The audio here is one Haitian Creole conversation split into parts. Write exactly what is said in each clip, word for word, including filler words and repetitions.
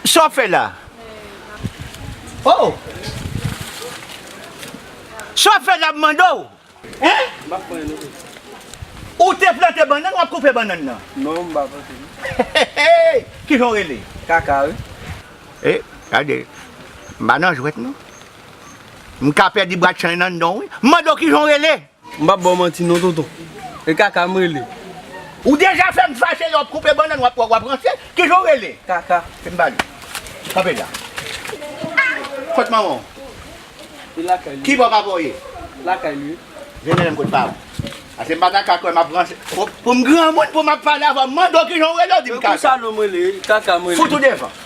Sa w ap fè la? Oh! Sa w ap fè la, m mande w? Hein? Ou te plante bannann, w ap koupe bannann nan? Non, m pa plante, non. Kijan w rele? Kaka, wi. E, gade, m pa nan jwèt, non. M ka pèdi bratchay nan non, wi. M mande w kijan w rele? M p ap ba w manti non, tonton. E Kaka m rele. Ou deja fè m fache lè w ap koupe bannann, w ap, w ap ranse. Kijan w rele? Kaka. Se m pale. Kanpe la. Kot manman w? Li lakay li. Ki bò papa w ye? Lakay li. Vin mennen m kot pa w. Ase m pa ta ka kwè m ap ranse. Pou, pou m granmoun, pou m ap pale avè w, m mande w kijan w rele, w di m Kaka. Sa non m rele, Kaka m rele. Fout ou devan.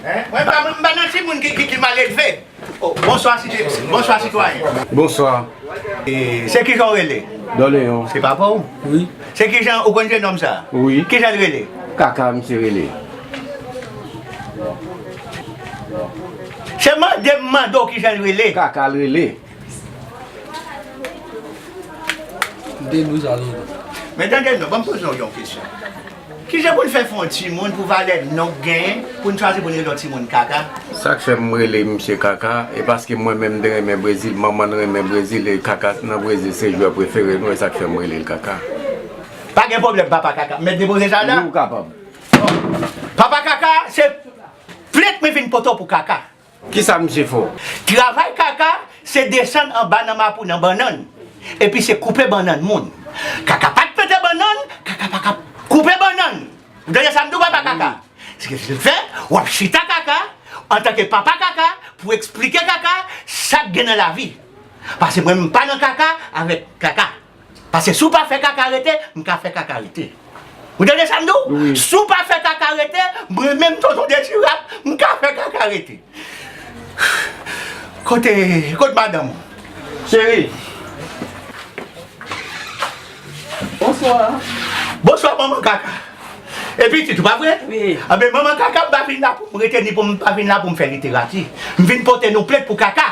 Hein? Mwen pa, mwen pa nan timoun ki, ki, ki mal elve. Oh, bonswa, site-, bonswa, sitwayen. Bonswa. E, se kijan w rele? Doleyon. Se papa w? Wi. Se kijan, ou konn jenòm sa? Wi. Kijan l rele? Kaka, misye rele. Se mande m mande w kijan l rele. Kaka l rele. M te di w sa lontan. Men tande non, ban m poze w yon kesyon. Kijan pou n fè fè yon timoun pou valè non k genyen, pou n chwazi pou n rele yon timoun Kaka? Sa k fè m rele misye Kaka, e paske mwen menm m te renmen Brezil, manman n renmen Brezil, e Kaka nan Brezil se jwè prefere nou, e sa k fè m rele l Kaka. Pa gen pwoblèm, papa Kaka. M mèt depoze sa la? Wi, ou kapab. Papa Kaka, se plent mwen vin pote w pou Kaka. Kisa misye fè w? Travay Kaka, se desann anba nan mapou nan bannann. Epi se koupe bannann moun. Kaka pa t plante bannann, Kaka pa ka koupe bannann. Ou tande sa m di w, papa Kaka? Se ki l fè, w ap chita Kaka, antanke papa Kaka, pou eksplike Kaka sa k gen nan lavi. Paske mwen, m pa nan kaka avèk Kaka. Paske si w pa fè Kaka rete, m ka fè Kaka rete. Ou tande sa m di w? Wi. Si w pa fè Kaka rete, mwen menm tonton Dezirab, m ka fè Kaka rete. Kote, kote madanm ou? Cheri. Bonswa. Bonswa, manman Kaka. E pitit ou, pa vre? Wi. Anben, manman Kaka, m pa vin la pou m rete, ni pou m pa vin la pou m fè literati. M vin pote nou plent pou Kaka.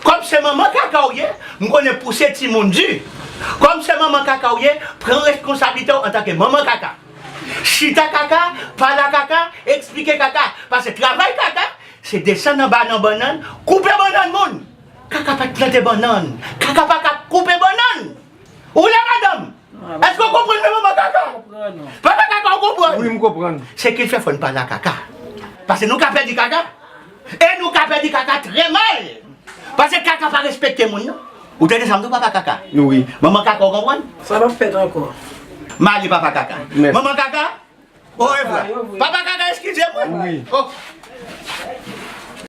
Kòm se manman Kaka w ye, m konnen pouse timoun di. Kòm se manman Kaka w ye, pran reskonsablite w antanke manman Kaka. Chita Kaka, pale a Kaka, eksplike Kaka. Paske travay Kaka, se desann anba nan bannann, koupe bannann moun. Kaka pa t plante bannann. Kaka pa ka koupe bannann. Ou la, madanm? Èske w konprann mwen, manman Kaka? Papa Kaka, ou konprann? Wi, m konprann. Se ki fè fò n pale a Kaka. Paske nou ka pèdi Kaka. E nou ka pèdi Kaka trè mal. Paske Kaka pa respekte moun, non. Ou tande sa m di w, papa Kaka? Wi. Manman Kaka, ou konprann? Sa p ap fèt ankò. M ale, papa Kaka. Mèsi. Manman Kaka, orevwa. Papa Kaka, eskize mwen. Wi. Oh.